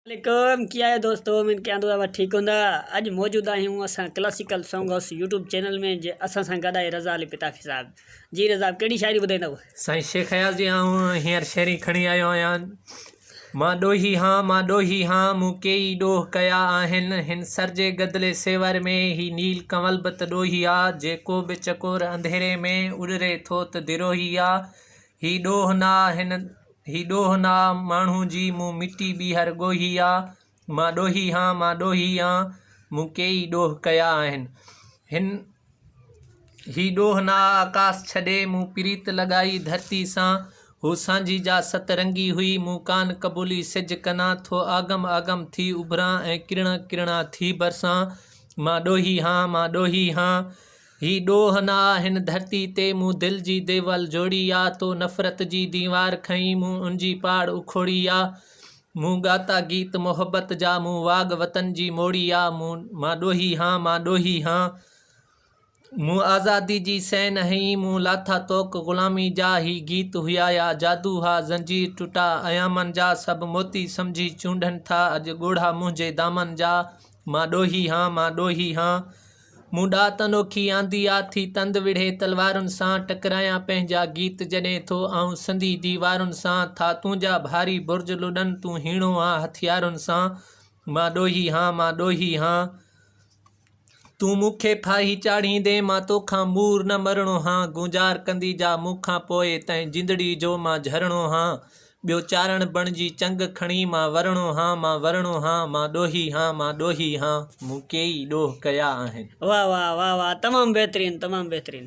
عليڪم ڪي آهيو دوستو اميد ڪيان ٿو اوهان ٺيڪ هوندا اڄ موجود آهيون اسان classical song house YouTube channel ۾ جي اسان سان گڏ آهي رضا علي پتافي صاحب جي رضا صاحب ڪهڙي شاعري ٻڌائيندو. سائين شيخ اياز جي آئون هينئر شعري کڻي آيو آهيان مان ڏوهي هان مان ڏوهي هان مون ڪيئي ڏوهه ڪيا آهن هن سر جي گدلي سيور ۾ هي نيل ڪنول به ته ڏوهي آ جيڪو به چڪور انڌيري ۾ اڏري ٿو ته دروهي آ هي ڏوهه نه آ هن هي ڏوهه نه آ ماڻهو جي مون مٽي ٻيهر ڳوهي آ مان ڏوهي هان مان ڏوهي هان مون ڪيئي ڏوهه ڪيا آهن هن هي ڏوهه نه آ آڪاس ڇڏي مون پريت لڳائي ڌرتي سان هو سانجهي جا ست رنگي هئي مون ڪان قبولي سج ڪنا ٿو آگم آگم ٿي اڀران ۽ ڪرڻا ڪرڻا ٿي برسان مان ڏوهي هان مان ڏوهي هان هي ڏوهه نه آ هن ڌرتي تي مون دل جي ديول جوڙي آ تو نفرت جي ديوار کنئي مون ان جي پاڙ اکوڙي آ مون ڳاتا گيت محبت جا مون واڳ وطن جي موڙي آ مون مان ڏوهي هان مان ڏوهي هان مون آزادي جي سين هنئي مون لاٿا طوق غلامي جا هي گيت هيا يا جادو ها زنجير ٽٽا ايامن جا سڀ موتي سمجهي چونڊن ٿا اڄ ڳوڙها منهنجي دامن جا مان ڏوهي هان مان ڏوهي هان مون ڏات انوکي آندي آ ٿي تند وڙهي تلوارن سان ٽڪرايان پنهنجا گيت جڏهن ٿو آئون سندي ديوارن سان ٿا تنهنجا ڀاري برج لڏن تون هيڻو آن هٿيارن سان مان ڏوهي هان مان ڏوهي هان تون مون کي ڦاهي چاڙهيندين مان توکان مور نه مرڻو هان گونجار ڪندي جا مون کان پوء تنهن جندڙي جو مان جهرڻو هان ٻيو چارڻ بڻجي چنگ کڻي مان ورڻو هان مان ورڻو هان مان ڏوهي هان مان ڏوهي هان مون ڪيئي ڏوهه ڪيا آهن. واه واه واه واه تمام بهترين تمام بهترين.